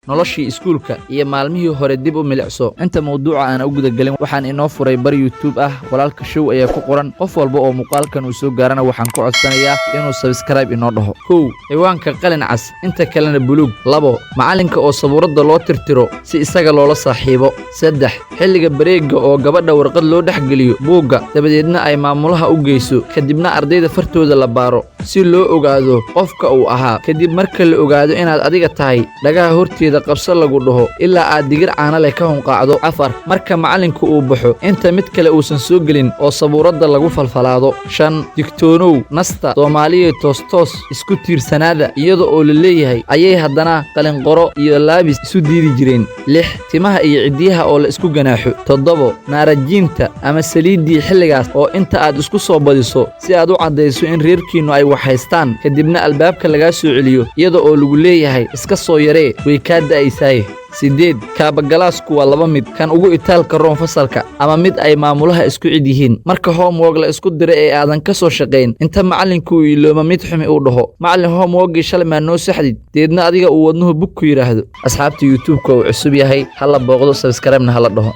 Noloshii iskuulka iyo maalmihii hore dib u milicso. Inta mawduuca aan u gudagelin, waxaan inoo furay bar YouTube ah, Walaalka Show ayaa ku qoran. Qof walba oo muuqaalkan uu soo gaarana waxaan ku codsanayaa inuu subscribe inoo dhaho. 1, ciwaanka qalin cas, inta kalena buluug. 2, macalinka oo sabuuradda loo tirtiro si isaga loola saaxiibo. 3, xilliga bareegga oo gabadha warqad loo dhexgeliyo buugga, dabadeedna ay maamulaha u geyso, kadibna ardayda fartooda la baaro si loo ogaado qofka uu ahaa. Kadib marka la ogaado inaad adiga tahay, dhagaha horteeda qabso lagu dhaho ilaa aad digir caana leh ka hunqaacdo. 4, marka macalinku uu baxo inta mid kale uusan soo gelin oo sabuuradda lagu falfalaado. 5, digtoonow, nasta, Soomaaliya, toostoos isku tiirsanaada iyada oo la leeyahay ayay haddana qalinqoro iyo laabis isu diidi jireen. 6, timaha iyo ciddiyaha oo la isku ganaaxo. 7, naarajiinta ama saliiddii xilligaas oo inta aad isku soo badiso si aad u caddayso in reerkiinnu ay wax haystaan, kadibna albaabka lagaa soo celiyo iyada oo lagu leeyahay iska soo yaree, way kaa da'aysaaye. 8, kaabagalaasku waa laba mid: kan ugu itaalka roon fasalka ama mid ay maamulaha isku cid yihiin. Marka homework la isku dira ee aadan ka soo shaqayn, inta macallinku uu ilooma mid xumi uu dhaho, "Macallin, homeworkgii shalay maa noo saxdid?" Deedna adiga uu wadnuhu bug ku yidhaahdo. Asxaabta YouTube-ka uu cusub yahay, hala booqdo, subscribe-na hala dhaho.